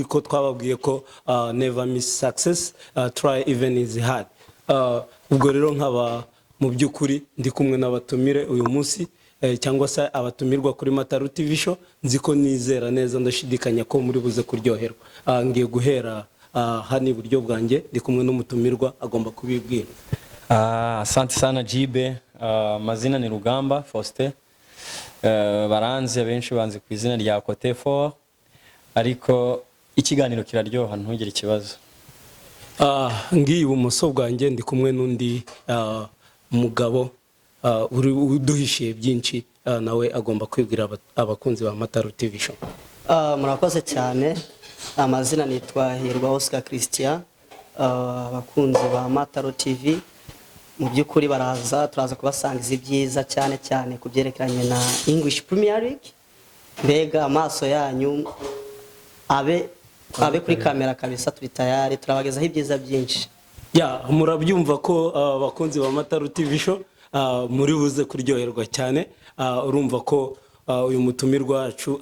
Niko twababwiye ko never miss success, try even is hard. Ubwo rero nkaba mu by'ukuri ndi kumwe n'abatumire uyu munsi, cyangwa se abatumirwa kuri Mataru TV Show. Nzi ko nizera neza ndashidikanya ko muri buze kuryoherwa. Ngiye guhera hano iburyo bwanjye, ndi kumwe n'umutumirwa, agomba kubibwira. Asante sana Jibe. Amazina ni Rugamba Faustin. Baranzi abenshi banzi ku izina rya Cote Fort, ariko ikiganiro kiraryoha, ntugire ikibazo. Ngiye ibumoso bwanjye, ndi kumwe n'undi mugabo uri uduhishiye byinshi, nawe agomba kwibwira abakunzi ba Mataru TV Show. Murakoze cyane. Amazina nitwa Hirwa Oscar Christian. Abakunzi ba Mataro TV, mu by'ukuri baraza, turaza kubasangiza ibyiza, cyane cyane ku byerekeranye na English Premier League. Mbega amaso yanyu abe kuri kamera kabisa, turi tayari, turabagezaho ibyiza byinshi. Ya, murabyumva ko abakunzi ba Mataru TV Show muri buze kuryoherwa cyane. Urumva ko uyu mutumirwa wacu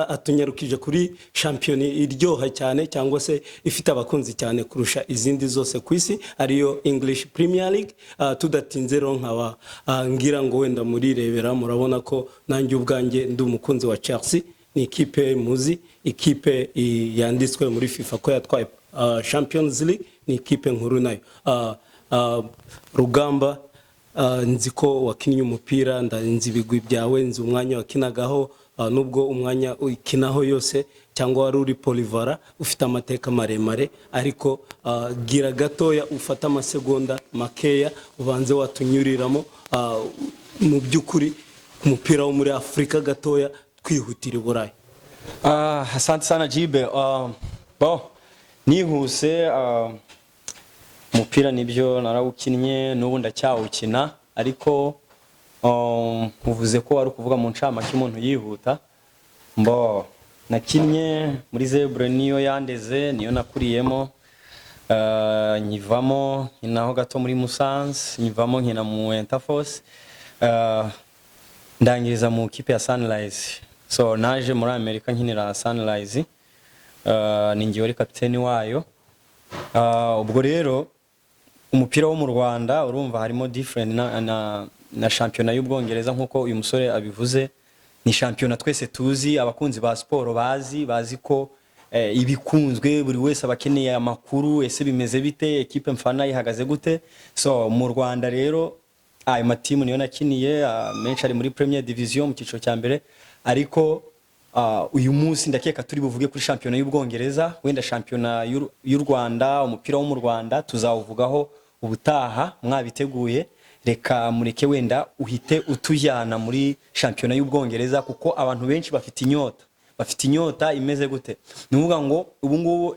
atunyarukije kuri shampiyona iryoha cyane, cyangwa se ifite abakunzi cyane kurusha izindi zose ku isi, ariyo English Premier League. Tudatinze rero, nkaba ngira ngo wenda murirebera, murabona ko nanjye ubwanjye ndi umukunzi wa Chelsea. Ni ikipe muzi, ikipe yanditswe muri FIFA ko yatwaye Champions League, ni ikipe nkuru nayo. Rugamba, nzi ko wakinnye umupira, nzi ibigwi byawe, nzi umwanya wakinagaho, nubwo umwanya ukinaho yose cyangwa wari uri polyvalent, ufite amateka maremare, ariko gira gatoya ufate amasegonda makeya ubanze watunyuriramo mu by'ukuri umupira wo muri Afurika gatoya, twihutira i Burayi. Asante sana Jibe. Bon, nihuse, umupira nibyo narawukinnye, n'ubu ndacyawukina, ariko uvuze ko wari ukuvuga mu ncamake umuntu yihuta. Mbo nakinnye muri Zebre, niyo yandeze, niyo nakuriyemo. Nkivamo nkinaho gato muri Musanze, nkivamo nkina mu Interforce. Ndangiriza mu kipe ya Sunrise. So naje muri Amerika nkinira Sunrise. Ni njye wari kapiteni wayo. Ubwo rero umupira wo mu Rwanda urumva harimo different na shampiyona y'Ubwongereza. Nk'uko uyu musore abivuze, ni shampiyona twese tuzi, abakunzi ba siporo bazi ko ibikunzwe, buri wese aba akeneye amakuru: ese bimeze bite, ekipe mfana ihagaze gute? So mu Rwanda rero ayo matimu niyo nakiniye, menshi ari muri Premier Division, mu cyiciro cya mbere, ariko uyu munsi ndakeka turi buvuge kuri shampiyona y'Ubwongereza. Wenda shampiyona y'u Rwanda, umupira wo mu Rwanda tuzawuvugaho ubutaha mwabiteguye. Reka mureke wenda uhite utujyana muri shampiyona y'Ubwongereza, kuko abantu benshi bafite inyota, bafite inyota imeze gute? Ni ukuvuga ngo ubu ngubu,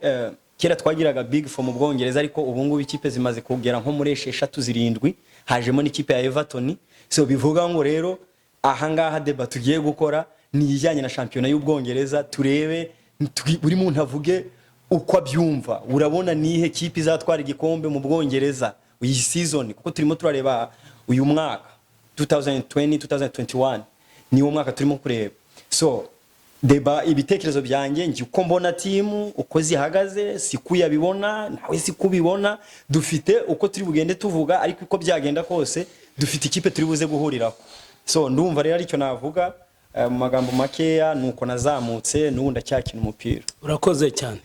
kera twagiraga Big Four mu Bwongereza, ariko ubu ngubu ikipe zimaze kugera nko muri esheshatu, zirindwi, hajemo n'ikipe ya Everton. So bivuga ngo rero ahangaha débat tugiye gukora ni ijyanye na shampiyona y'Ubwongereza. Turebe, buri muntu avuge uko abyumva. Urabona nihe kipe izatwara igikombe mu Bwongereza iyi season? Kuko turimo turareba uyu mwaka 2020 2021, niwo mwaka turimo kureba. So débat, ibitekerezo byanjye njye, uko mbona timu uko zihagaze, siku yabibona nawe siku ubibona. Dufite uko turi bugende tuvuga, ariko uko byagenda kose dufite ikipe turi buze guhuriraho. So ndumva rero aricyo navuga mu magambo makeya, nuko nazamutse, n'ubu ndacyakina umupira. Urakoze cyane.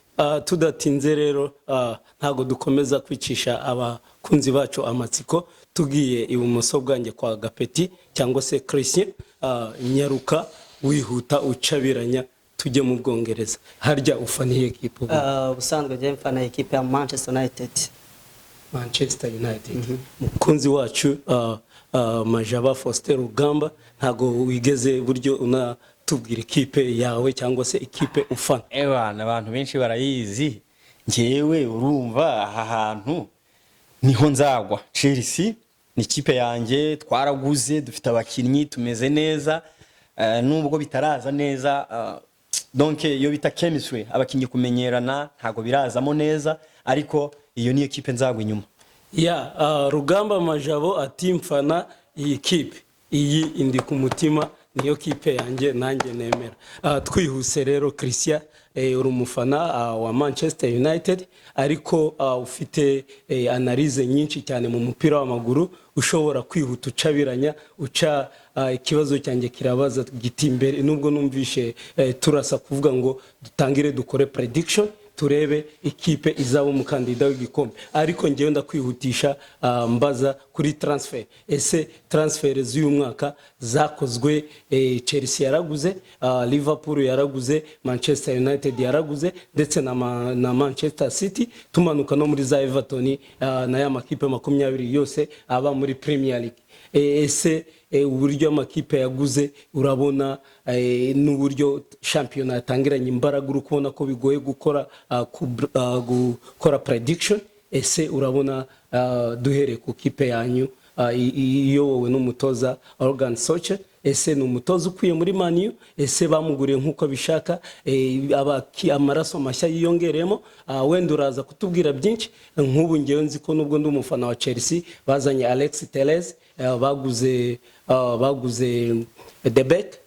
Tudatinze rero, ntabwo dukomeza kwicisha abakunzi bacu amatsiko. Tugiye ibumoso bwanjye kwa Gapeti cyangwa se Christian. Nyaruka wihuta ucabiranya, tujye mu Bwongereza. Harya ufaniye ekipe ubu? Ubusanzwe njye mfana ekipe ya Manchester United. Manchester United. Mukunzi wacu Majaba Faustin Rugamba, ntabwo wigeze buryo unatubwira ikipe yawe cyangwa se ikipe ufana. Ewana, abantu benshi barayizi. Njyewe urumva aha hantu niho nzagwa. Chelsea ni ikipe yanjye, twaraguze, dufite abakinnyi, tumeze neza, nubwo bitaraza neza. Donc iyo bita chemistry, abakinnyi kumenyerana, ntago birazamo neza, ariko iyo niyo kipe nzagwa inyuma. Ya, Rugamba Majabo ati mfana iyi kipe, iyi indi ku mutima. Niyo kipe yanjye nanjye nemera. Twihuse rero, Christian, uri umufana wa Manchester United, ariko ufite analyse nyinshi cyane mu mupira w'amaguru, ushobora kwihuta ucabiranya uca. Ikibazo cyanjye kirabaza giti imbere, nubwo numvishe turasa kuvuga ngo dutangire dukore prediction, turebe ikipe izaba umukandida w'igikombe, ariko ngewe ndakwihutisha mbaza kuri transfer. Ese transfer z'uyu mwaka zakozwe, Chelsea yaraguze, Liverpool yaraguze, Manchester United yaraguze, ndetse na Manchester City, tumanuka no muri za Everton, na ya makipe 20 yose aba muri Premier League. Ese uburyo amakipe yaguze urabona, n'uburyo shampiyona yatangiranye imbaraga, uri kubona ko bigoye gukora prediction. Ese urabona, duhereye ku kipe yanyu iyobowe n'umutoza Ole Solskjaer, ese ni umutoza ukwiye muri Man U? Ese bamuguriye nk'uko abishaka? Amaraso mashya yiyongereyemo? Wenda uraza kutubwira byinshi. Nk'ubu ngewe nzi ko nubwo ndi umufana wa Chelsea, bazanye Alex Telles, baguze De Beek,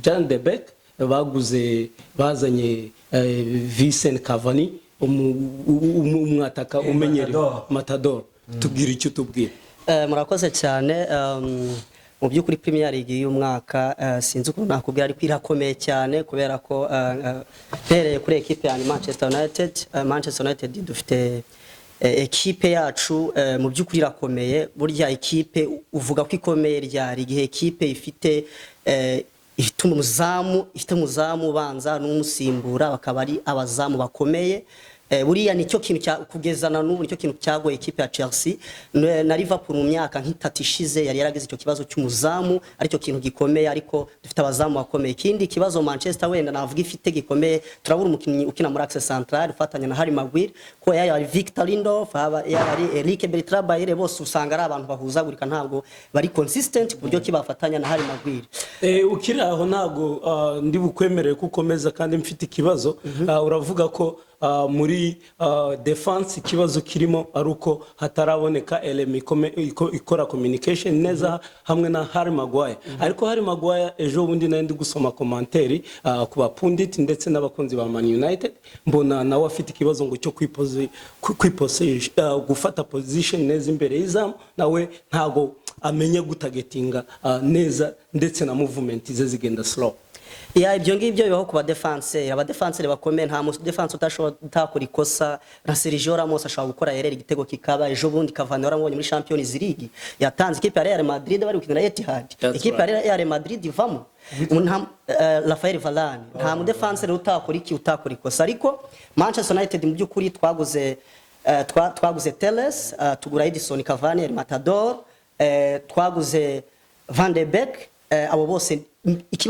Jean De Beek, baguze, bazanye Vincent Cavani, umwataka umenyereye. Matador. Matador. Tubwira icyo tubwira. Murakoze cyane. Mu by'ukuri Premier League y'umwaka, sinzi ukuntu nakubwira, ariko irakomeye cyane kubera ko mpereye kuri ekipe yanjye Manchester United, Manchester United dufite ekipe yacu, mu by'ukuri irakomeye. Burya ekipe uvuga ko ikomeye ryari? Igihe ekipe ifite umuzamu ubanza n'umusimbura, bakaba ari abazamu bakomeye. Buriya nicyo kintu cya kugeza na n'ubu nicyo kintu cyagoye ekipe ya Chelsea na Liverpool mu myaka nk'itatu ishize, yari yaragize icyo kibazo cy'umuzamu, aricyo kintu gikomeye, ariko dufite abazamu bakomeye. Ikindi kibazo Manchester wenda navuga ifite gikomeye, turabura umukinnyi ukina muri axe central ufatanya na Harry Maguire, ko yaba ari Victor Lindelof, yaba ari Eric Bertrand Bailly, bose usanga ari abantu bahuzagurika, ntabwo bari consistent ku buryo ki bafatanya na Harry Maguire. Ukiri aho, ntabwo ndi bukwemerere ko ukomeza kandi mfite ikibazo. Uravuga ko muri defense ikibazo kirimo ari uko hataraboneka elemi ikora communication neza hamwe na Harry Maguire. Ariko Harry Maguire, ejo bundi nari ndi gusoma commentaire ku ba pundit ndetse n'abakunzi ba Man United, mbona nawe afite ikibazo ngo cyo gufata position neza imbere y'izamu, nawe ntago amenya gutargetinga neza, ndetse na movement ze zigenda slow. Ya, ibyo ngibyo bibaho ku badefanseri, abadefanseri bakomeye. Nta mudefansi udashobora utakora ikosa. Na Sergio Ramos ashobora gukora erreur igitego kikaba. Ejo bundi Cavani waramubonye muri Champions League, yatanze ikipe ya Real Madrid bari gukinira Etihad. That's Ikipe ya Real Madrid ivamo. Nta Rafael Varane, nta mudefanseri utakora iki, utakora ikosa. Ariko Manchester United mu by'ukuri twaguze Telles, tugura Edison Cavani El Matador, twaguze Van de Beek, abo bose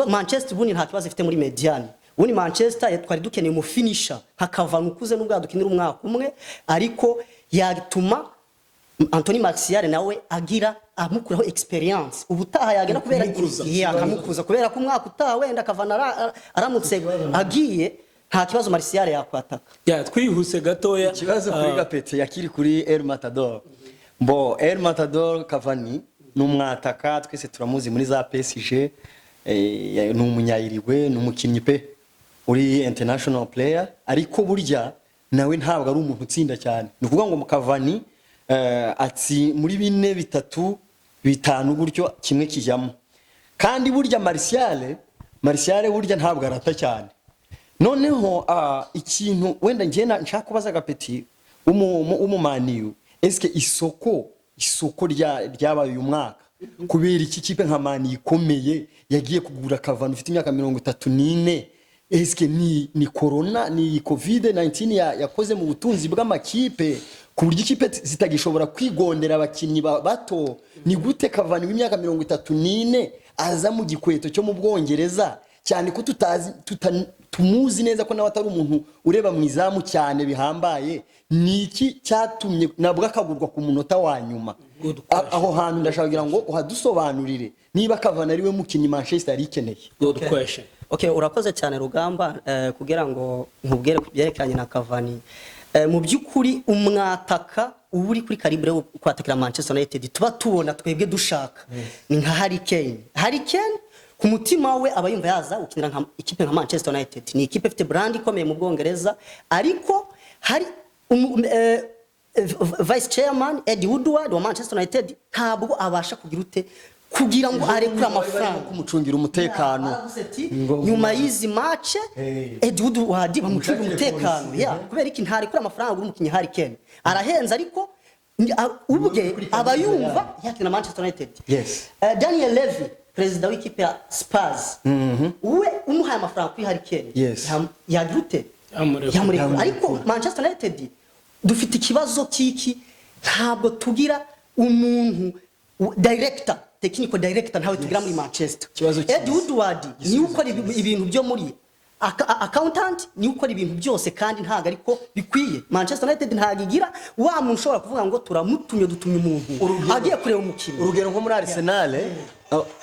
Manchester ubundi nta kibazo ifite muri médiane. Ubundi Manchester twari dukeneye umufinisher nka Cavani ukuze, nubwo yadukinira umwaka umwe, ariko yatuma Anthony Martial nawe agira amukuraho experience ubutaha yagera kubera Kumukuza. Yeah, akamukuza, kubera ko umwaka utaha wenda Cavani aramutse agiye, nta kibazo Martial yakwataka. Ya, twihuse gatoya. Ikibazo kuri Gapete yakiri kuri El Matador. Bo El Matador Cavani ni umwataka, twese turamuzi muri za PSG, ni umunyayirigwe, ni umukinnyi pe uri international player, ariko burya nawe ntabwo ari umuntu utsinda cyane. Ni ukuvuga ngo Cavani atsi muri bine, bitatu, bitanu gutyo, kimwe kijyamo. Kandi burya Martial burya ntabwo arata cyane. Noneho ikintu wenda njye nshaka kubaza Gapeti w'umu Man U, eske isoko ryabaye uyu mwaka, kubera iki kipe nka Man U ikomeye yagiye kugura Cavani ufite imyaka 34? Eske ni corona, ni COVID 19 yakoze mu butunzi bw'amakipe ku buryo ikipe zitagishobora kwigondera abakinnyi bato? Ni gute Cavani w'imyaka 34 aza mu gikweto cyo mu Bwongereza, cyane ko tutazi tumuzi neza ko nawe atari umuntu ureba mu izamu cyane bihambaye? Ni iki cyatumye nabwo akagurwa ku munota wa nyuma? Good question. Aho hantu ndashaka kugira ngo uhadusobanurire niba Cavani ari we mukinnyi Manchester yari ikeneye. Good question. Okay, urakoze cyane Rugamba. Kugira ngo nkubwire ku byerekeranye na Cavani. Mu by'ukuri umwataka uba uri kuri calibre yo kwatakira Manchester United tuba tubona twebwe dushaka ni nka Harry Kane. Harry Kane ku mutima we aba yumva yaza gukinira nka ikipe nka Manchester United. Ni ikipe ifite brand ikomeye mu Bwongereza, ariko hari vice chairman Ed Woodward wa Manchester United ntabwo abasha kugira ute kugira ngo arekure amafaranga. Kumucungira umutekano. Baravuze ati nyuma y'izi match Ed Woodward bamucunga umutekano ya kubera iki ntarekura amafaranga agura umukinnyi Harry Kane arahenze, ariko ubwe aba yumva yakina Manchester United. Daniel Levy, perezida w'ikipe ya Spurs, we umuhaye amafaranga kuri Harry Kane, yagira ute? Yamurekura. Yamurekura. Ariko Manchester United dufite ikibazo cy'iki? Ntabwo tugira umuntu director, technical director ntawe tugira muri Manchester. Ikibazo Ed cyiza. Woodward niwe ukora ibintu byo muri accountant, niwe ukora ibintu byose, kandi ntabwo ariko bikwiye. Manchester United ntabwo igira wa muntu ushobora kuvuga ngo turamutumye, dutumye umuntu agiye kureba umukino. Urugero nko muri Arsenal,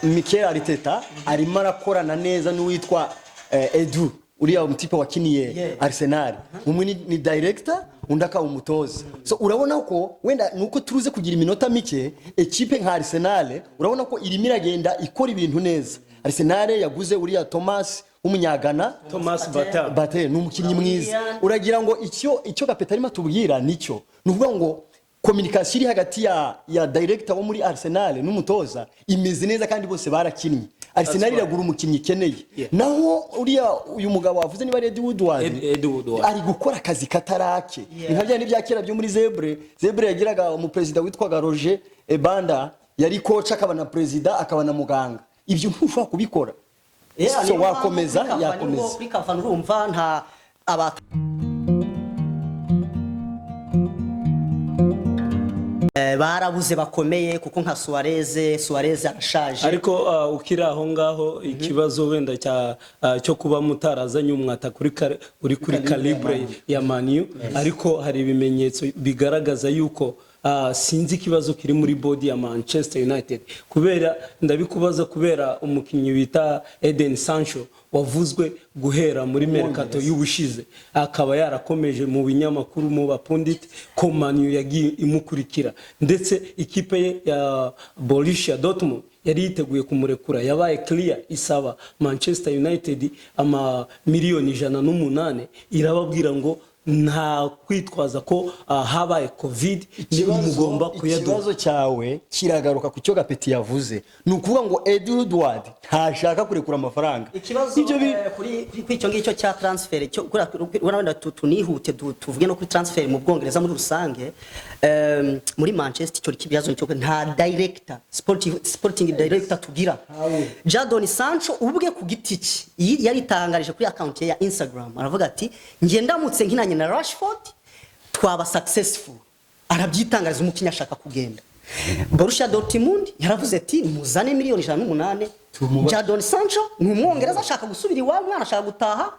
Mikel Arteta arimo arakorana neza n'uwitwa Edu, uriya mutipe wakiniye Arsenal. Umwe ni director, undi akaba umutoza. So urabona ko wenda nuko turuze kugira iminota mike, ekipe nka Arsenal urabona ko irimo iragenda ikora ibintu neza. Arsenal yaguze uriya Thomas w'umunyagana. Thomas Bata. Bate ni umukinnyi mwiza. Uragira ngo icyo Gapeta arimo atubwira nicyo, ni ukuvuga ngo communication iri hagati ya director wo muri Arsenal n'umutoza imeze neza, kandi bose barakinnye. Arsenal right. iragura umukinnyi ikeneye. Naho uriya uyu mugabo wavuze niba ari Ed Woodward, Ed Woodward. ari gukora akazi katarake. Ni nka bya bya kera byo muri Zebre. Zebre yagiraga umuperezida witwaga Roger Ebanda, yari coach akaba na perezida akaba na muganga. Ibyo ntushobora kubikora. Yeah, So niyo mpamvu wakomeza, kuri Cavani yakomeza. Kuri Cavani urumva nta aba barabuze bakomeye, kuko nka Suarez arashaje. Ariko ukiri aho ngaho, ikibazo wenda cyo kuba mutarazanye umwata kuri uri kuri calibre ya Man U, ariko hari ibimenyetso bigaragaza yuko sinzi ikibazo kiri muri body ya Manchester United. Kubera ndabikubaza kubera umukinnyi bita Eden Sancho wavuzwe guhera muri mercato y'ubushize, akaba yarakomeje mu binyamakuru, mu bapundit, ko Man U yagiye imukurikira, ndetse ikipe ye ya Borussia Dortmund yari yiteguye kumurekura, yabaye clear isaba Manchester United ama miliyoni 108, irababwira ngo nta kwitwaza ko habaye COVID, mugomba kuyaduha. Ikibazo cyawe kiragaruka ku cyo Gapeti yavuze, ni ukuvuga ngo Ed Woodward ntashaka kurekura amafaranga. Ikibazo Ibyo kuri icyo ngicyo cya transfer cyo kuri wenda tunihute tuvuge no kuri transfer mu Bwongereza muri rusange. Muri Manchester icyo kibazo cyo nta director sporting director tugira. Jadon Sancho ubwe ku giti cye yaritangarije kuri account ye ya Instagram, aravuga ati njye ndamutse nkinanye na Rashford twaba successful. Arabyitangariza, umukinnyi ashaka kugenda. Borussia Dortmund yaravuze ati muzane miliyoni 108. Jadon Sancho ni umwongereza, ashaka gusubira iwabo, umwana ashaka gutaha,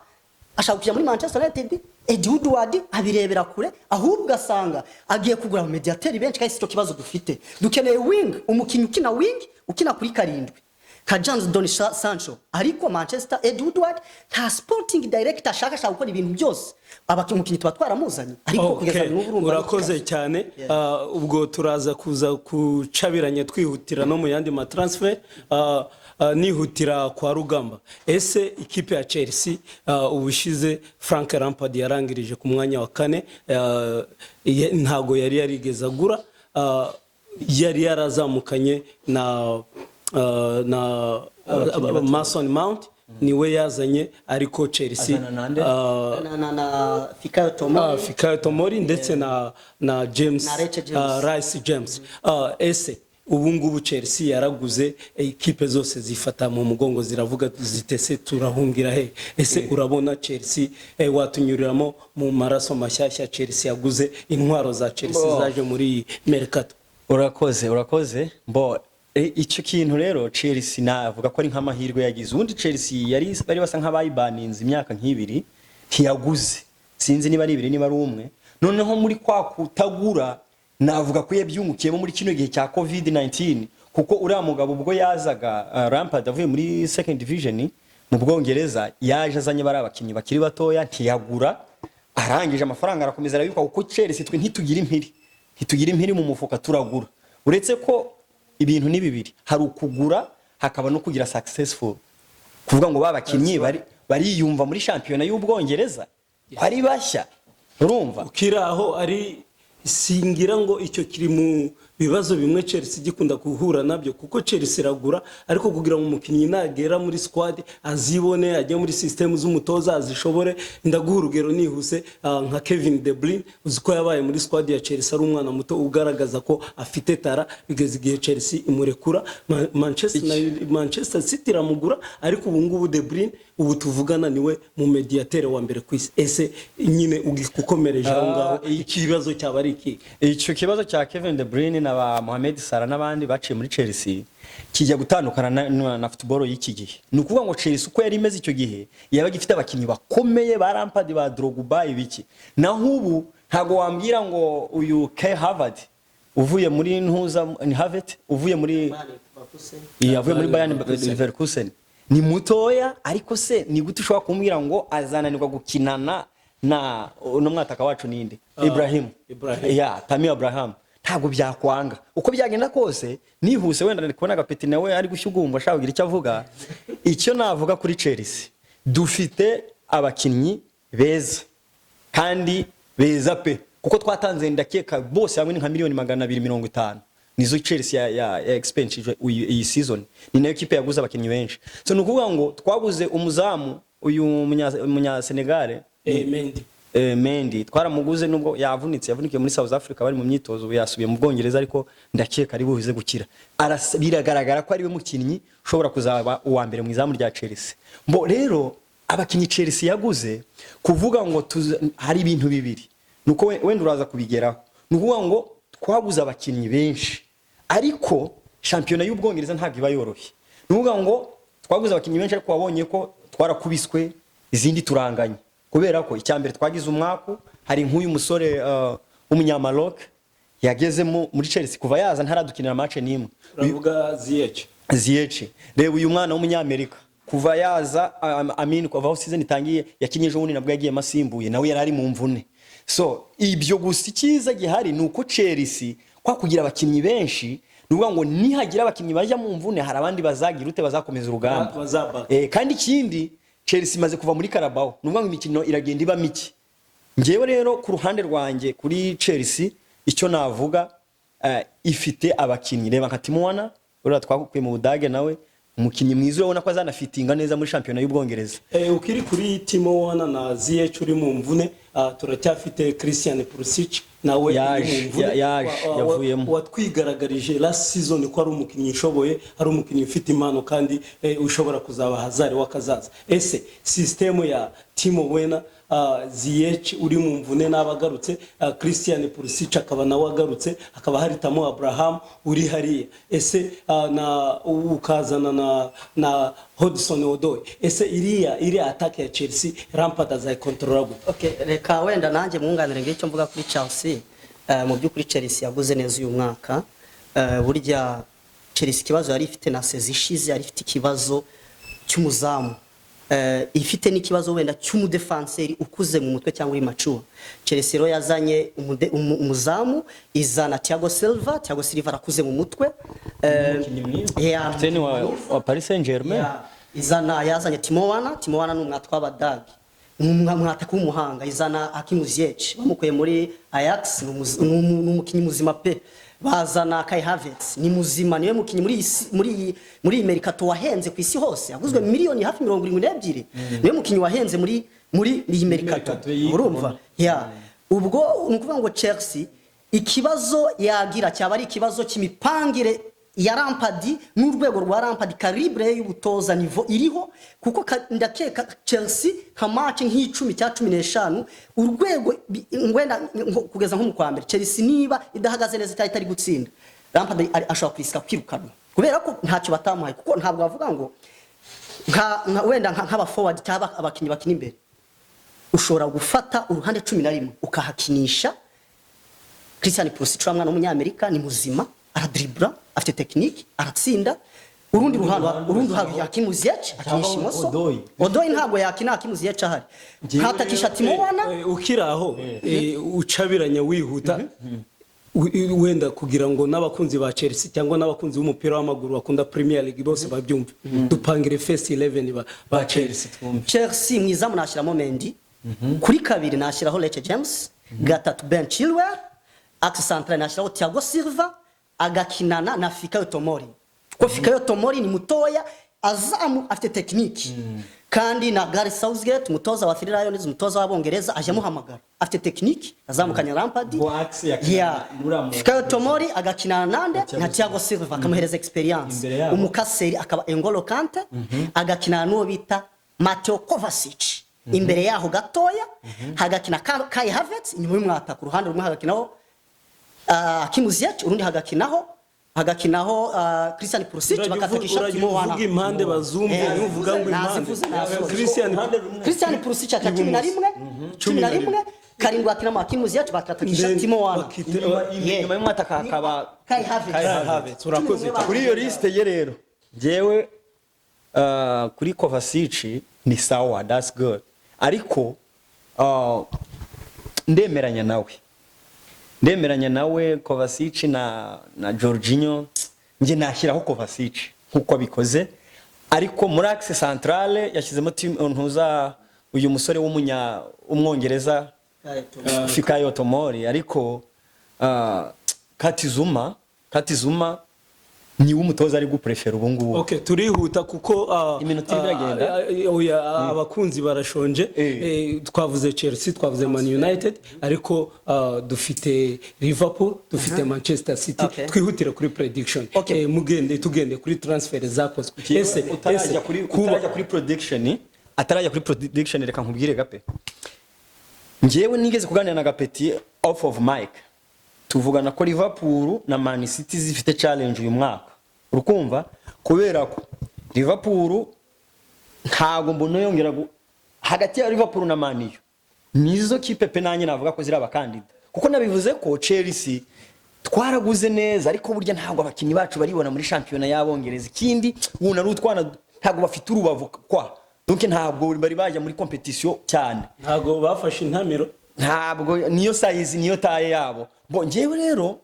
ashaka kujya muri Manchester United. Ed Woodward abirebera kure, ahubwo asanga agiye kugura abamediateri benshi, kandi si cyo kibazo dufite. Dukeneye wing, umukinnyi ukina wing, ukina kuri karindwi ka Jadon Sancho. Ariko Manchester, Ed Woodward nta sporting director ashaka, ashaka gukora ibintu byose. Umukinnyi tuba twaramuzanye, ariko kugeza n'ubu urumva ari Urakoze ikibazo. cyane. Ubwo turaza kuza kucabiranya twihutira no mu yandi ma transfer. Nihutira kwa Rugamba, ese ikipe ya Chelsea, ubushize Frank Lampard yarangirije ku mwanya wa kane, ntago yari yarigeze agura, yari yarazamukanye na Mason Mount niwe yazanye, ariko Chelsea Azana nande? Na Fikayo Tomori. Fikayo Tomori ndetse na James. Na Reece James. Rice James. Ese ubu ngubu Chelsea yaraguze, ekipe zose zifata mu mugongo ziravuga zitese turahungira he? Ese urabona Chelsea, watunyuriramo mu maraso mashyashya Chelsea yaguze, intwaro za Chelsea zaje muri iyi mercato? Urakoze, urakoze. Bo icyo kintu rero Chelsea navuga ko ari nk'amahirwe yagize. Ubundi Chelsea yari bari basa nk'abayibaninze imyaka nk'ibiri ntiyaguze, sinzi niba ari ibiri niba ari umwe. Noneho muri kwa kutagura navuga ko yabyungukiyemo muri kino gihe cya COVID-19, kuko uriya mugabo ubwo yazaga, Lampard avuye muri second division mu Bwongereza, yaje azanye bari abakinnyi bakiri batoya, ntiyagura. Arangije amafaranga arakomeza arabikwa, kuko Chelsea twe ntitugira impiri mu mufuka, turagura. Uretse ko ibintu ni bibiri: hari ukugura, hakaba no kugira successful, kuvuga ngo ba bakinnyi bari bariyumva muri shampiyona y'Ubwongereza ko ari bashya, urumva? Ukiri aho, ari singira ngo icyo kiri mu bibazo bimwe Chelsea gikunda guhura nabyo, kuko Chelsea iragura, ariko kugira ngo umukinnyi nagera muri squad azibone, ajye muri system z'umutoza azishobore. Ndaguha urugero nihuse, nka Kevin De Bruyne, uzi ko yabaye muri squad ya Chelsea ari umwana muto ugaragaza ko afite talent, bigeze igihe Chelsea imurekura. Manchester City iramugura, ariko ubu ngubu De Bruyne ubu tuvugana niwe mu médiateur wa mbere ku isi. Ese nyine ukomereje aho ngaho, ikibazo cyaba ari iki? Icyo kibazo cya Kevin De Bruyne na ba Mohamed Salah n'abandi baciye muri Chelsea kijya gutandukana na football y'iki gihe. Ni ukuvuga ngo Chelsea uko yari imeze icyo gihe, yabaga ifite abakinnyi bakomeye, ba Lampard, ba Drogba, ibiki. Naho ubu ntabwo wambwira ngo uyu Kai Havertz uvuye muri ntuza, ni Havertz uvuye muri, iya, avuye muri Bayern Leverkusen, ni mutoya, ariko se ni gute ushobora kumbwira ngo azananirwa gukinana na uno mwataka wacu, ninde, Ibrahim? Ibrahim. Ya, Tammy Abraham. Ntabwo byakwanga uko byagenda kose. Nihuse, wenda ndi kubona agapeti nawe ari gushyugumba, ashaka kugira icyo avuga. Icyo navuga kuri Chelsea, dufite abakinnyi beza kandi beza pe, kuko twatanze, ndakeka bose hamwe ni nka miliyoni 250 nizo Chelsea ya expense iyi season. Ni nayo kipe yaguze abakinnyi benshi. So ni ukuvuga ngo twaguze umuzamu uyu munya Senegal. Mendy. Mendy twaramuguze, nubwo yavunitse, yavunikiye muri South Africa bari mu myitozo, ubu yasubiye mu Bwongereza, ariko ndakeka ari buze gukira. Biragaragara ko ariwe mukinnyi ushobora kuzaba uwa mbere mu izamu rya Chelsea. Mbo rero abakinnyi Chelsea yaguze, kuvuga ngo hari ibintu bibiri, nuko wenda uraza kubigeraho. Ni ukuvuga ngo twaguze abakinnyi benshi, ariko shampiyona y'Ubwongereza ntabwo iba yoroshye. Ni ukuvuga ngo twaguze abakinnyi benshi, ariko wabonye ko twarakubiswe, izindi turanganye, kubera ko icya mbere twagize umwaku. Hari nk'uyu musore w'umunyamaroc yagezemo muri Chelsea, kuva yaza ntaradukinira match n'imwe. Uravuga Ziyech? Ziyech. Reba uyu mwana w'umunyamerika, kuva yaza, Amin, kuva aho season itangiye, yakinye ejo bundi nabwo yagiyemo asimbuye, nawe yari ari mu mvune. So ibyo gusa, icyiza gihari ni uko Chelsea kwa kugira abakinnyi benshi, ni ukuvuga ngo nihagira abakinnyi bajya mu mvune, hari abandi bazagira ute, bazakomeza urugamba. Bazabaka. Kandi ikindi, Chelsea imaze kuva muri Carabao, ni ukuvuga ngo imikino iragenda iba mike. Ngewe rero ku ruhande rwanjye kuri Chelsea, icyo navuga, ifite abakinnyi. Reba nka Timo Werner uriya twakuye mu Budage, nawe umukinnyi mwiza, urabona ko azanafitinga neza muri shampiyona y'Ubwongereza. Ukiri kuri Timo Werner na Ziyech uri mu mvune, turacyafite Christian Pulisic nawe uri Yaje, mu mvune. yaje, yavuyemo. Watwigaragarije last season ko ari umukinnyi ushoboye, ari umukinnyi ufite impano kandi ushobora kuzaba Hazard w'akazaza. Ese system ya Timo Werner, Ziyech uri mu mvune n'abagarutse, Christian Pulisic akaba nawe agarutse, hakaba hari Tammy Abraham uri hariya, ese na ukazana na Hudson Odoi, ese iriya attack ya Chelsea Lampard azayikontorora gute? Okay, reka wenda nanjye mwunganire ngicyo mvuga kuri Chelsea. Mu by'ukuri Chelsea yaguze neza uyu mwaka. Burya Chelsea ikibazo yari ifite na saison ishize, yari ifite ikibazo cy'umuzamu. Ifite n'ikibazo wenda cy'umudefanseri ukuze mu mutwe cyangwa uri mature. Chelsea rero yazanye umuzamu, izana Thiago Silva. Thiago Silva arakuze mu mutwe. Umukinnyi mwiza. Yeah, Kapiteni wa Paris Saint-Germain. Yeah. Izana, yazanye Timo Werner. Timo Werner ni umwataka w'Abadage, ni umwataka w'umuhanga. Izana Hakim Ziyech bamukuye muri Ajax, ni umukinnyi muzima pe. Bazana Kai Havertz, ni muzima, niwe mukinnyi muri iyi mercato wahenze ku isi hose, yaguzwe miliyoni hafi 72, niwe mukinnyi wahenze muri iyi mercato. Mercato y'iyi. Urumva, yeah. Ubwo ni ukuvuga ngo Chelsea ikibazo yagira cyaba ari ikibazo cy'imipangire ya Lampard n'urwego rwa Lampard, calibre y'ubutoza, niveau iriho, kuko ndakeka Chelsea nka match nk'icumi cya 15, urwego wenda kugeza nko mu kwa mbere, Chelsea niba idahagaze neza cyangwa itari gutsinda, Lampard ashobora kurisika kwirukanwa, kubera ko ntacyo batamuhaye. Kuko ntabwo bavuga ngo nka wenda nk'aba forward cyangwa abakinnyi bakina imbere, ushobora gufata uruhande 11 ukahakinisha Christian Pulisic, uriya mwana w'umunyamerika ni muzima, aradiribura, afite technique, aratsinda. Urundi ruhande, urundi ruhande Hakim Ziyech akinisha imoso. Odoi. Odoi ntabwo yakina Hakim Ziyech ahari, nkatakisha Timo Werner. Ukiri aho, ucabiranya wihuta, wenda kugira ngo n'abakunzi ba Chelsea cyangwa n'abakunzi b'umupira w'amaguru bakunda Premier League bose babyumve, dupangire first 11 ba Chelsea twumve. Chelsea mu izamu nashyiramo Mendy, kuri kabiri nashyiraho Reece James, gatatu Ben Chilwell, axe central nashyiraho Thiago Silva agakinana na Fikayo Tomori, kuko Fikayo Tomori ni mutoya, azamu afite technique, kandi na Gareth Southgate, umutoza wa Three Lions, umutoza w'Abongereza, ajya amuhamagara, afite technique, azamukanye Lampard. Ngo axe yakinana Yeah. Fikayo Tomori agakinana nande? Na Thiago Silva, akamuhereza experience. Imbere yabo. Umukaseri akaba N'Golo Kante, agakinana n'uwo bita Mateo Kovacic. Imbere yaho gatoya hagakina Kai Havertz. Inyuma y'umwata ku ruhande rumwe hagakinaho Hakim Ziyech, urundi hagakinaho Christian Pulisic, bakatakisha Urajya Timo uvuga Werner. impande bazumve, nuvuga ngo impande. Nazivuze, nasoje. Christian Christian Pulisic aka 11, 11, 7 akinamo Hakim Ziyech, bakatakisha Then Timo Werner. bakite- Inyuma y'umwataka hakaba Kai Havertz. Kai Havertz, urakoze cyane. Kuri iyo liste ye rero, njyewe kuri Kovacic ni sawa, that's good, ariko ndemeranya nawe Kovacic na Jorginho. Njye nashyiraho Kovacic nkuko abikoze, ariko muri axe centrale yashyizemo team ntuza uyu musore w'umunya umwongereza Fikayo Tomori, ariko Kurt Zouma niwe umutoza ari guprefera ubu ngubu. Okay, turihuta kuko Iminota irimo iragenda. Oya, abakunzi barashonje. Twavuze Chelsea, twavuze Man United, ariko dufite Liverpool, dufite Manchester City. Twihutire kuri prediction. Mugende tugende kuri transfer zakozwe. Ese utarajya ese kuri kuba utarajya kuri prediction, atarajya kuri prediction, reka nkubwire gape. Njyewe nigeze kuganira na Gapeti off of mic, tuvugana ko Liverpool na Man City zifite challenge uyu mwaka, urukumva, kubera ko Liverpool ntago mbona yongera hagati ya Liverpool na Man U nizo kipe pe nanjye navuga ko ziri abakandida, kuko nabivuze ko Chelsea twaraguze neza, ariko burya ntabwo abakinnyi bacu baribona muri shampiyona y'Abongereza. Ikindi wuna ari utwana, ntabwo bafite urubavu kwa, donc ntabwo bari bajya muri competition cyane. Ntago bafashe intamiro. Ntabwo niyo size, niyo taille yabo. Bo njyewe rero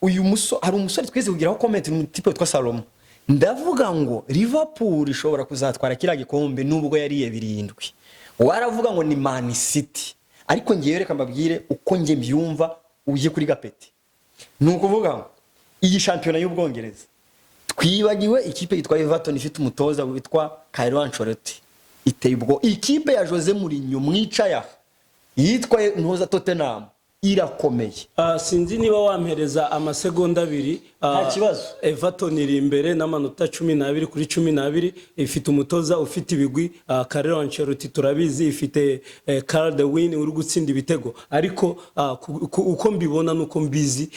uyu musore, hari umusore twese kugiraho comment, ni umutipe witwa Salomo, ndavuga ngo Liverpool ishobora kuzatwara kiriya gikombe nubwo yariye 7. Waravuga ngo ni Man City, ariko ngewe reka mbabwire uko njye mbyumva. Ujye kuri Gapeti, ni ukuvuga ngo iyi shampiyona y'Ubwongereza, twibagiwe ikipe yitwa Everton ifite umutoza witwa Carlo Ancelotti, iteye ubwo. Ikipe ya Jose Mourinho mwicaye aha yitwa ntuza Tottenham irakomeye. Sinzi niba wampereza amasegonda 2. Nta kibazo. Everton iri imbere n'amanota 12 kuri 12, ifite umutoza ufite ibigwi, Carlo Ancelotti turabizi, ifite Calvert-Lewin uri gutsinda ibitego, ariko uko mbibona nuko mbizi,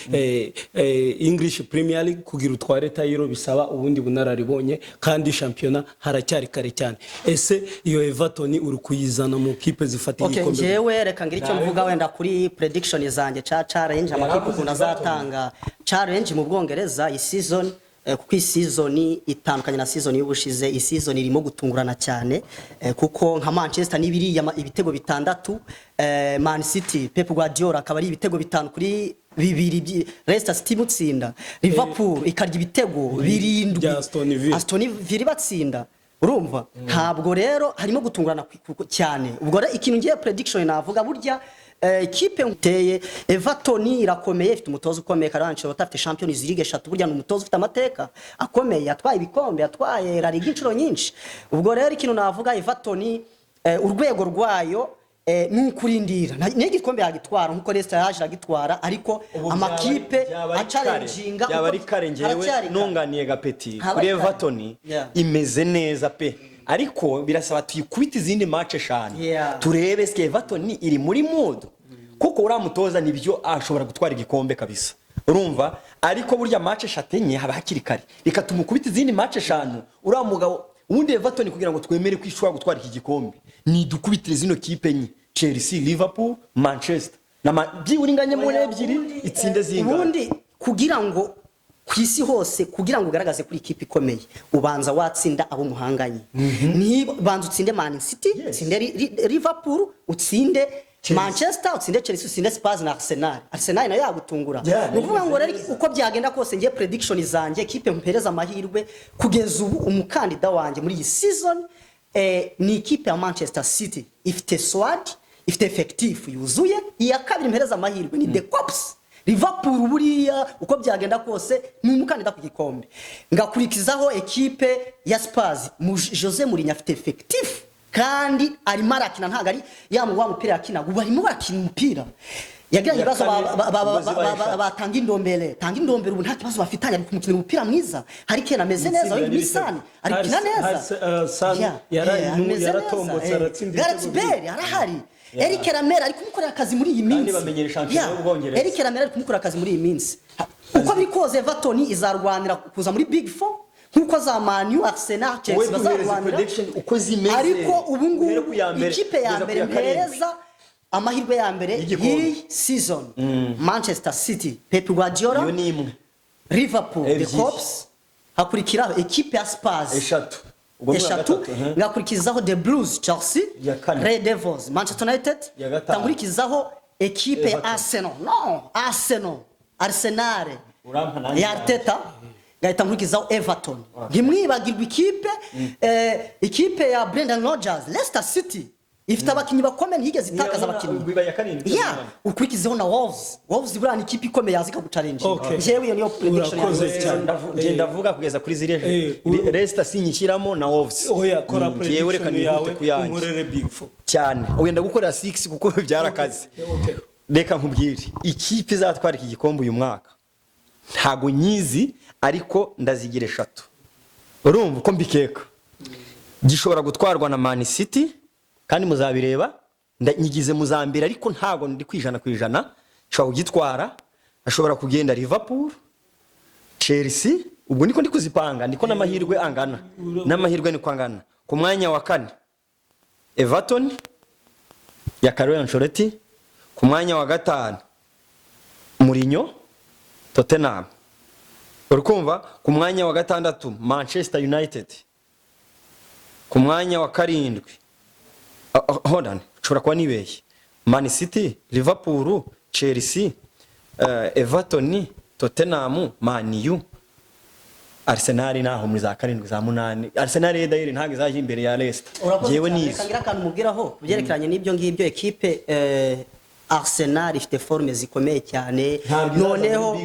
English Premier League kugira utware title bisaba ubundi bunararibonye, kandi shampiyona haracyari kare cyane. Ese iyo Everton uri kuyizana mu kipe zifata igikombe? Njyewe reka ngire icyo mvuga wenda kuri prediction zanjye ca challenge, amakipe ukuntu azatanga challenge mu Bwongereza iyi season, kuko iyi season itandukanye na season y'ubushize. Iyi season irimo gutungurana cyane, kuko nka Manchester nibiriya ibitego 6, Man City Pep Guardiola akaba ari ibitego 5-2 Leicester City imutsinda, Liverpool ikarya ibitego 7 Bya Aston Villa. Aston Villa batsinda. Urumva ntabwo rero harimo gutungurana cyane. Ubwo rero ikintu ngiye prediction navuga, burya ikipe nteye Everton irakomeye, ifite umutoza ukomeye Carlo Ancelotti, afite Champions League eshatu. Burya ni umutoza ufite amateka akomeye, yatwaye ibikombe, yatwaye La Liga inshuro nyinshi. Ubwo rero ikintu navuga, Everton urwego rwayo ni ukurindira. Niyo igikombe yagitwara nkuko Leicester yaje iragitwara, ariko amakipe achallenginga byaba ari kare. Njyewe haracyari kare. nunganiye Gapeti Haba kuri ari kare. Everton imeze neza pe, ariko birasaba tuyikubite izindi match eshanu turebe se Everton iri muri mood, kuko uriya mutoza nibyo ashobora gutwara igikombe kabisa, urumva, ariko burya match eshatu enye haba hakiri kare. Reka tumukubite izindi match eshanu uriya mugabo. Ubundi Everton kugira ngo twemere ko ishobora gutwara iki gikombe ni dukubitire zino kipe enye: Chelsea, Liverpool, Manchester na byibura inganye muri ebyiri, itsinde zingana. Ubundi kugira ngo Ku isi hose, kugira ngo ugaragaze kuri ikipe ikomeye, ubanza watsinda abo muhanganye. Niba banza utsinde Man City, utsinde Liverpool, utsinde Manchester, utsinde Chelsea, utsinde Spurs na Arsenal. Arsenal nayo yagutungura. Yeah, Ni ukuvuga ngo rero, uko byagenda kose, ngiye prediction zanjye, ekipe mpereza amahirwe kugeza ubu, umukandida wanjye muri iyi season ni ikipe ya Manchester City. Ifite squad, ifite effectif yuzuye. Iya kabiri mpereza amahirwe ni The Kops, Liverpool. Buriya uko byagenda kose ni umukandida ku gikombe. Ngakurikizaho ekipe ya Spurs. Jose Mourinho afite effectif kandi arimo arakina, ntabwo ari ya wa mupira yakinaga, ubu arimo barakina umupira yagiranye ibibazo. Iya kane, ubwo zibaye eshatu. Batanga indombere, tanga indombere, ubu nta kibazo bafitanye, ari kumukina umupira mwiza. Hari Kane ameze neza, Itsinda Wing n'ibitego. Misani ari gukina neza. Son Yeah, ameze yaratombotse, neza, aratsinda Gareth ibitego. Bale arahari, Eric Lamela ari kumukorera akazi muri iyi minsi. Bamenyera shampiyona y'Ubwongereza. Eric Lamela ari kumukorera akazi muri iyi minsi. Uko biri kose, Everton izarwanira kuza muri Big Four nkuko za Man U, Arsenal, Wowe Chelsea duhereze bazarwanira. prediction uko zimeze. Ariko ubu Uhere ngubu ku ya mbere ikipe ya kugeza ku mbere ya karindwi. mpereza amahirwe ya mbere Y'igikombe. y'iyi season, Manchester City, Pep Guardiola, Iyo ni imwe. Liverpool, The Ebyiri. Kops, hakurikiraho ekipe ya Spurs. Eshatu. Ubwo ni iya Eshatu. gatatu, mhm. Ngakurikizaho The Blues, Chelsea, Iya kane. Red Devils, Manchester United. Iya gatanu. Ngakurikizaho ekipe ya Everton. Arsenal, no, Arsenal, Arsenal Urampa nanjye. ya Arteta. Ngahita nkurikizaho Everton. Ntimwibagirwe ikipe ya Brendan Rodgers, Leicester City, ifite abakinnyi bakomeye, ntiyigeze itakaza abakinnyi. Iba iya karindwi. Ya, ukurikizeho na Wolves. Wolves buriya ni ikipe ikomeye, yaza ikaguchallenge. Okay. Njyewe iyo niyo prediction Urakoze yanjye. cyane. Njye ndavuga kugeza kuri ziriya. Leicester sinyishyiramo na Wolves. Oya, kora Njyewe reka prediction nihute yawe, ku yanjye. unkorere Big Four. Cyane, wenda gukorera 6 kuko byarakaze. Okay. Reka nkubwire, ikipe izatwara iki gikombe uyu mwaka ntago nyizi, ariko ndazigira eshatu. Urumva uko mbikeka, gishobora gutwarwa na Man City, kandi muzabireba. Nyigize muzambere, ariko ntago ndi ku 100%. Ishobora kugitwara, ashobora kugenda Liverpool, Chelsea. Ubwo niko ndi kuzipanga, niko n'amahirwe angana, n'amahirwe niko angana. Ku mwanya wa kane, Everton ya Carlo Ancelotti. Ku mwanya wa gatanu, Mourinho, Tottenham. Uri kumva? Ku mwanya wa gatandatu, Manchester United. Ku mwanya wa karindwi, hold on, nshobora kuba nibeshye: Man City, Liverpool, Chelsea, Everton, Tottenham, Man U, Arsenal naho muri za karindwi, za munani. Arsenal dayiri ntabwo izajya imbere ya Leicester. Urakoze Njyewe cyane. nizo. Reka ngire akantu mubwiraho ku byerekeranye n'ibyo ngibyo. Ekipe Arsenal ifite forme zikomeye cyane. Noneho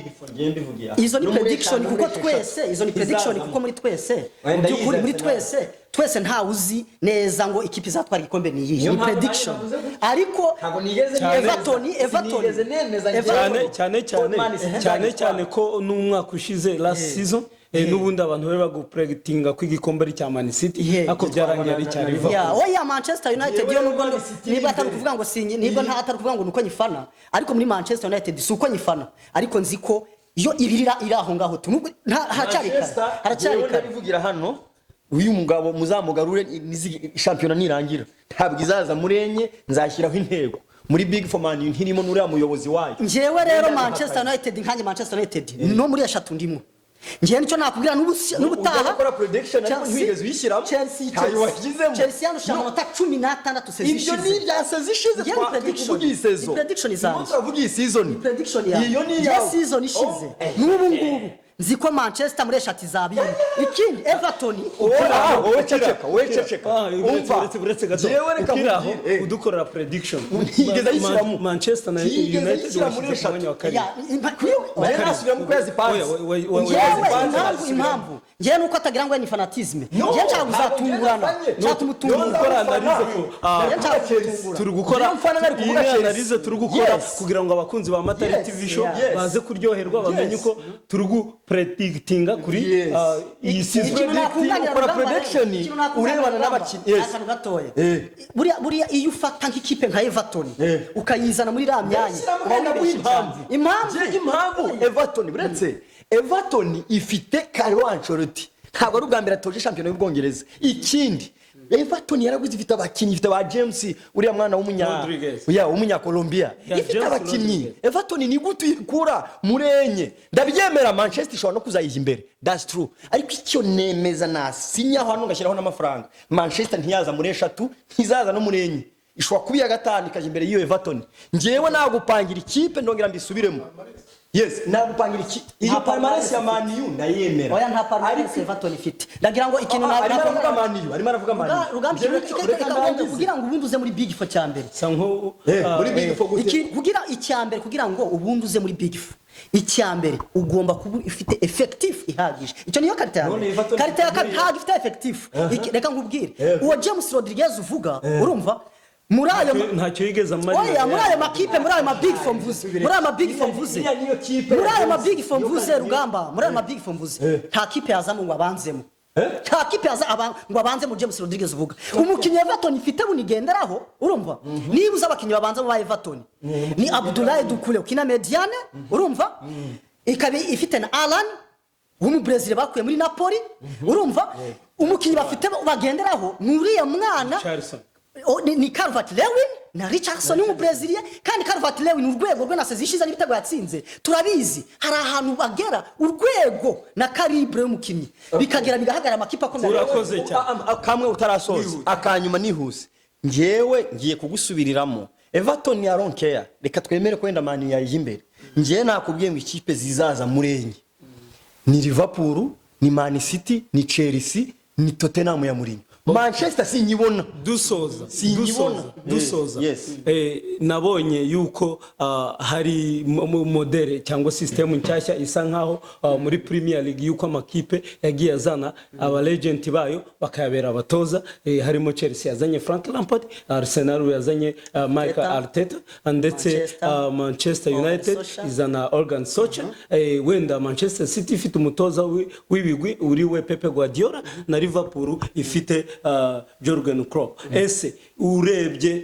izo ni prediction, kuko twese, izo ni prediction, kuko muri twese, mu Wenda by'ukuri muri yize. twese, twese ntawe uzi neza ngo ikipe izatwara igikombe ni iyihe. Niyo Ni mpamvu prediction. nanjye navuze gutya. Ariko Ntabwo nigeze Everton, Everton, Sinigeze nemeza njyewe. Everton. Cyane cyane cyane Man City cyane izagitwara. cyane ko n'umwaka ushize, last season, n'ubundi abantu bari bagupredictinga ko igikombe ari cya Man City, ariko byarangiye ari icya Liverpool. Ya, oya, Manchester United Yewe yo nubwo Man City niba atari imbere. ukuvuga ngo sinyi, niba nta atari ukuvuga ngo nuko nyifana, ariko muri Manchester United si uko nyifana, ariko nzi ko iyo ibirira iri aho ngaho tu nubwo haracyari kare, haracyari Yewe kare. Ndabivugira hano, uyu mugabo muzamugarure. Shampiyona nirangira ntabwo izaza muri enye, nzashyiraho intego muri Big Four. Man U ntirimo n'uriya muyobozi wayo. Njyewe rero Manchester United, nkanjye Manchester United no muri eshatu ndimo. Njyewe nicyo nakubwira n'ubutaha. Ujya gukora prediction ariko Chelsea- ntiwigeze uyishyiramo. Chelsea, Ntayo Chelsea. washyizemo. Chelsea yanusha amanota 16 saison Ibyo ishize. ni ibya saison ishize. Njyewe ni prediction. Tuvuga iyi saison. Ni prediction zanjye. Turimo turavuga iyi season. Prediction yawe. Iyo ni Njye iyawe. season ishize, Oh, n'ubu ngubu nzi ko Manchester muri eshatu izaba irimo. Ikindi, Everton. Wowe, wowe ceceka, wowe ceceka. Ah, Umva. uretse gato. Njyewe reka Ukiri aho, nkubwire. udukorera prediction. Ntiyigeze ayishyiramo. Manchester na Ntiyigeze United ayishyira muri washyize ku mwanya wa eshatu. karindwi. Ya, Nayo nasubiramo uko yazipanze. Oya, oya, oya, Njyewe oya, impamvu njyewe nuko atagira ngo ni fanatisme. No, Njyewe nshaka ntabwo kuzatungurana, njyewe nshaka nafanye. kumutungura. No, Gukora analyse ko Njyewe nshaka kumutungura. turi gukora Niyo mfana nari iyi kuvuga ni Chelsea. analyse turi gukora Yes. kugira ngo abakunzi ba Matari Yes. TV Show Yes. baze kuryoherwa, bamenye Yes. uko turi gupredictinga kuri Yes. iyi season. Ikintu nakunganira Ukora Rugamba rero, prediction, ikintu nakunganira urebana Rugamba, n'abakinnyi. Yes. akantu gatoya. Eh. Buriya iyo ufata nk'ikipe nka Everton Eh. ukayizana muri iriya myanya, Shyiramo uba kandi wibeshye impamvu. cyane. Impamvu. Njye impamvu, Everton, uretse Everton ifite Carlo Ancelotti, ntabwo ari ubwa mbere atoje shampiyona y'Ubwongereza. Ikindi Everton yaraguze, ifite abakinnyi, ifite ba James, uriya mwana w'umunya Rodriguez. ya w'umunya Colombia. Yeah, Ifite James abakinnyi. Rodriguez. Everton ni gute uyikura muri enye? Ndabyemera, Manchester ishobora no kuzayiha imbere, that's true, ariko icyo nemeza nasinyaho hano ngashyiraho n'amafaranga, Manchester ntiyaza muri eshatu, ntizaza no muri enye, ishobora kuba iya gatanu ikajya imbere y'iyo Everton. Njyewe nagupangira ikipe, ndongera mbisubiremo, yes, nagupangira ikipe iyo Nta palmarès ya palmarès. Man U ndayemera. Oya, nta palmarès Everton ifite. Ndagira ngo ikintu Arimo aravuga Man U, arimo aravuga Man U. Rugamba, Njyewe reka ndangize. kugira ngo ubundi uze muri Big Four cya mbere. Sa nko Muri Big Four gute? Kugira icya mbere, kugira ngo ubundi uze muri Big Four, icya mbere ugomba kuba ufite effectif ihagije. Icyo niyo karita ya None mbere. Everton Karita ya ifite kabiri, ntabwo ifite effectif. Reka nkubwire, uwo James Rodriguez uvuga, urumva, muri ayo Ntacyo yigeze amarira. Oya, muri ayo makipe, muri ayo ma Big Four mvuze, muri ayo ma Big Four mvuze, Iriya niyo kipe muri ya ayo ma James. Big Four mvuze, Rugamba, muri ayo ma Big Four mvuze, nta kipe yazamo ngo abanzemo, nta kipe yaza ngo abanze mu James Rodriguez uvuga. Umukinnyi Everton ifite bunigenderaho, urumva, niba uzi abakinnyi babanza ba Everton, ni Abdoulaye Doucouré ukina médiane, urumva, ikaba ifite na Alan w'umubrezil bakuye muri Napoli. Urumva, umukinnyi bafite bagenderaho ni uriya mwana Richarlison. Ni Calvert Lewin na Richardson w'umubreziliya. Kandi Calvert Lewin, urwego rwe na saison ishize n'ibitego yatsinze turabizi. Hari ahantu bagera, urwego na calibre y'umukinnyi bikagera bigahagarara amakipe akomeye. Urakoze cyane. Kamwe utarasoza, akanyuma nihuse, njyewe ngiye kugusubiriramo. Everton ya Ronkeya, reka twemere ko wenda Man U yayijya imbere. Njyewe nakubwiye ngo ikipe zizaza muri enye ni Liverpool, ni Man City, ni Chelsea, ni Tottenham ya Mourinho. Manchester sinyibona. Dusoza. Sinyibona. Dusoza, dusoza. Yes. Nabonye yuko hari modèle cyangwa système nshyashya isa nkaho muri Premier League, yuko amakipe yagiye azana aba legend bayo bakayabera abatoza. Harimo Chelsea yazanye Frank Lampard, Arsenal yazanye Michael Arteta. Arteta, ndetse Manchester. Manchester Ole United Solskjaer. izana Organ Solskjaer. Wenda Manchester City ifite umutoza w'ibigwi uri we Pep Guardiola, na Liverpool ifite Jurgen Klopp. Ese urebye,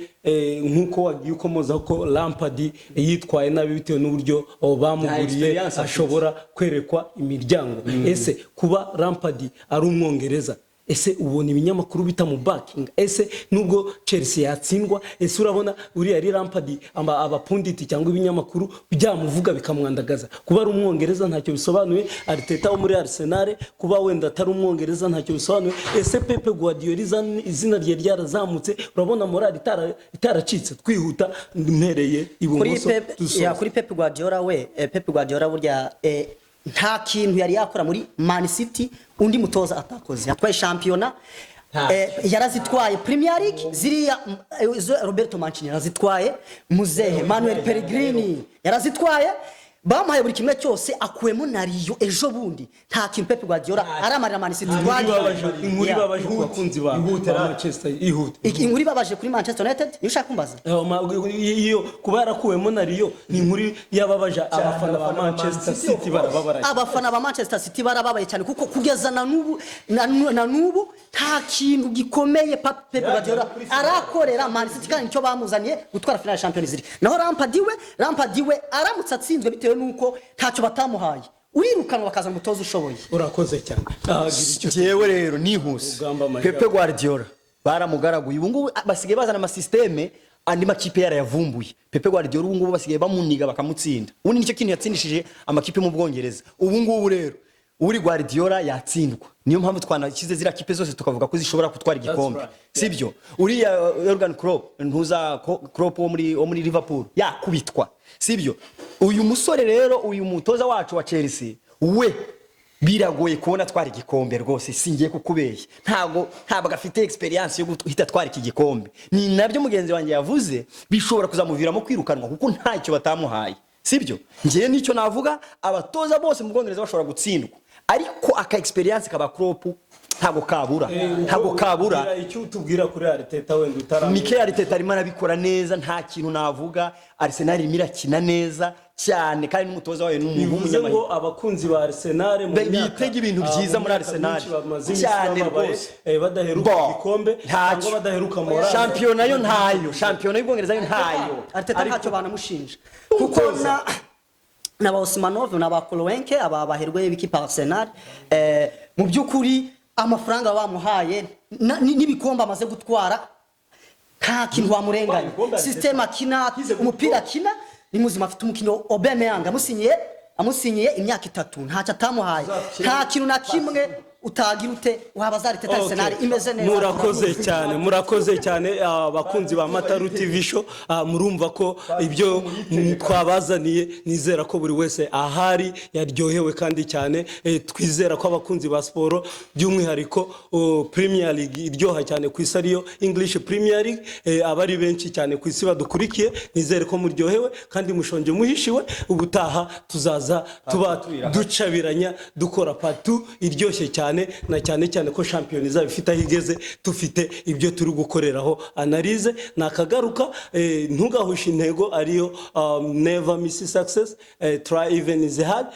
nk'uko wagiye ukomoza ko Lampard yitwaye nabi bitewe n'uburyo bamuguriye, Experience afite. ashobora kwerekwa imiryango, ese kuba Lampard ari umwongereza, ese ubona ibinyamakuru bitamubakinga? Ese nubwo Chelsea yatsindwa, ese urabona uriya ari Lampard, abapundit cyangwa ibinyamakuru byamuvuga bikamwandagaza? Kuba ari umwongereza ntacyo bisobanuye. Arteta wo muri Arsenal, kuba wenda atari umwongereza ntacyo bisobanuye. Ese Pep Guardiola izina rye ryarazamutse, urabona morale itaracitse? Twihuta, mpereye Kuri ibumoso, Pep dusoza. Ya, kuri Pep Guardiola we, Pep Guardiola burya nta kintu yari yakora muri Man City undi mutoza atakoze. Yatwaye shampiyona, yarazitwaye Premier League ziriya, Roberto Mancini yarazitwaye, muzehe Manuel Pellegrini yarazitwaye, bamuhaye buri kimwe cyose, akuwemo na Rio ejo bundi. Nta kintu Pep Guardiola aramarira Man City. Inkuru ibabaje, inkuru Yeah. ibabaje ku bakunzi ba Ihute, ba Manchester, ihute. Inkuru ibabaje kuri Manchester United niyo ushaka kumbaza? Iyo kuba yarakuwemo na Rio ni inkuru yababaje abafana ba Manchester City, barababara. Abafana ba Manchester City barababaye cyane, kuko kugeza na n'ubu na n'ubu nta kintu gikomeye Pep Guardiola arakorera Man City, kandi nicyo bamuzaniye, gutwara final ya Champions League. Naho Lampard we aramutse atsinzwe bitewe n'uko ntacyo batamuhaye, urirukanwa bakazana umutoza ushoboye. Urakoze cyane. Gira icyo Njyewe rero nihuse. Rugamba Major. Pepe Guardiola baramugaraguye. Ubu ngubu basigaye bazana amasystème andi makipe yarayavumbuye. Pepe Guardiola ubu ngubu basigaye bamuniga bakamutsinda. Ubundi nicyo kintu yatsindishije amakipe mu Bwongereza. Ubu ngubu rero uri Guardiola yatsindwa, niyo mpamvu twanashyize ziriya kipe zose tukavuga ko zishobora gutwara igikombe. Sibyo? Uriya Jurgen Klopp, ntuza Klopp wo muri Liverpool yakubitwa, sibyo? Uyu musore rero, uyu mutoza wacu wa Chelsea we, biragoye kubona atwara igikombe rwose. Singiye kukubeshya, ntabwo afite experience yo guhita atwara iki gikombe. Ni nabyo mugenzi wanjye yavuze, bishobora kuzamuviramo kwirukanwa kuko ntacyo batamuhaye, sibyo? Ngewe nicyo navuga, abatoza bose mu Bwongereza bashobora gutsindwa, ariko aka experience kaba Klopp ntabwo kabura, ntabwo kabura. Gira icyo utubwira kuri Arteta wenda utara Mikel Arteta arimo arabikora neza, nta kintu navuga. Arsenal irimo irakina neza cyane, kandi n'umutoza wayo ni umuntu Bivuze w'umunyamahirwe. ngo abakunzi ba Arsenal mu Bitega ibintu byiza mu muri myaka Arsenal. myinshi bamaze iminsi Cyane bababaye, rwose. badaheruka Bo, igikombe ntacyo. cyangwa badaheruka morale. Shampiyona yo ntayo, shampiyona y'Ubwongereza yo ntayo. Arteta ntacyo banamushinja, kuko na ba Osmanov na ba Kroenke, aba baherwe b'ikipe Arsenal, mu by'ukuri Amafaranga bamuhaye n'ibikombe amaze gutwara, nta kintu wamurenganya. Ibikombe. System akina, umupira akina ni muzima. Afite umukinnyi Aubameyang, amusinyiye imyaka 3, ntacyo atamuhaye. Nta kintu na kimwe utagira ute wabaza Arteta. Arsenal imeze neza. Murakoze cyane, murakoze cyane, abakunzi ba Mataru TV Show. Murumva ko ibyo twabazaniye, nizera ko buri wese ahari yaryohewe kandi cyane. Twizera ko abakunzi ba siporo, by'umwihariko Premier League iryoha cyane ku isi, ariyo English Premier League, abari benshi cyane ku isi badukurikiye, nizere ko muryohewe kandi mushonje muhishiwe. Ubutaha tuzaza tuba ducabiranya, dukora part 2 iryoshye cyane, na cyane cyane ko shampiyona izaba ifite aho igeze, tufite ibyo turi gukoreraho analyse. Nakagaruka. Ntugahushe intego, ariyo never miss success, try even is hard.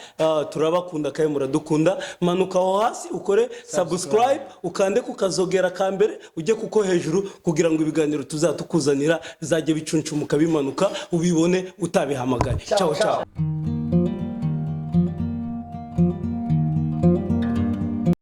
Turabakunda kandi muradukunda. Manuka aho hasi ukore subscribe, ukande ku kazogera ka mbere, ujye kuko hejuru, kugira ngo ibiganiro tuzatukuzanira bizajye bicuncumuka, bimanuka, ubibone utabihamagaye. Ciao ciao.